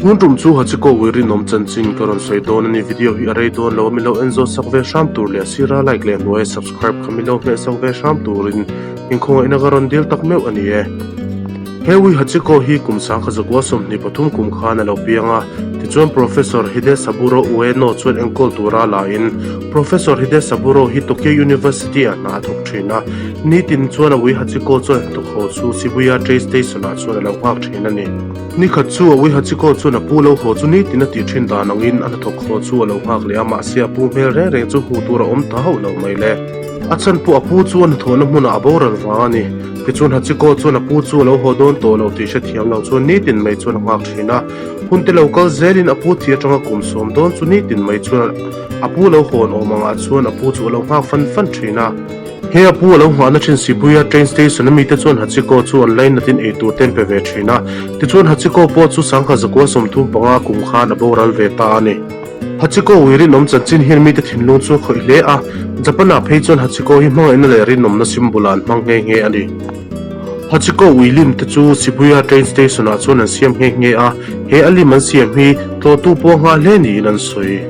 Tun tum chu Hachiko ui rinawm chanchin ka rawn sawi dawn a ni. Video hi a rei dawn lo a, milo en zawt sak ve hram tur leh a sira like leh hnuaia subscribe kha milo hmeh sak ve hram turin inkhawngaihna ka rawn dil tak meuh a ni e. He ui Hachiko hi kum 1923 kum khan a lo piang a, tichuan Professor Hidesaburo Ueno chuan enkawl tura la in Professor Hidesaburo hi Tokyo University ah hna a thawk thin a, nitin chuan a ui Hachiko chuan hnathawk haw chu Shibuya train station ah chuan a lo nghak thin a ni. Nikhat chu a ui Hachiko chuan a pu lo haw chu nitin a tih thin dan angin a hnathawk haw chu a lo nghak leh a, mahse a pu hmel reng reng chu hmuh tur a awm ta hauh lo mai le. A chhan pawh a pu chu a hnathawhna hmunah a boral vang a ni. Tichuan Hachiko chuan a pu chu a lo haw dawn tawh lo tih hrethiam lo chuan nitin mai chuan a nghak thin a. Hun te lo kal zelin a pu thi atanga kum sawm dawn chu nitin mai chuan a pu lo hawn awm angah chuan a pu chu a lo nghak fan fan thin a. He a pu a lo nghahna thin Shibuya train station a mite chuan Hachiko chu an lainatin ei tur te an pe ve thin a. Tichuan Hachiko pawh chu 1935 kum khan a boral ve ta a ni. Hachiko ui rinawm chanchin hian mite thinlung chu a khawih hle a, Japan-ah phei chuan Hachiko hi hmangaihna leh rinawmna symbol ah an hmang nghe nghe a ni. Hachiko ui lim te chu Shibuya train station ah chuan an siam nghe nghe a, he a lim an siam hi tlawhtu pawh a nghah hle niin an sawi.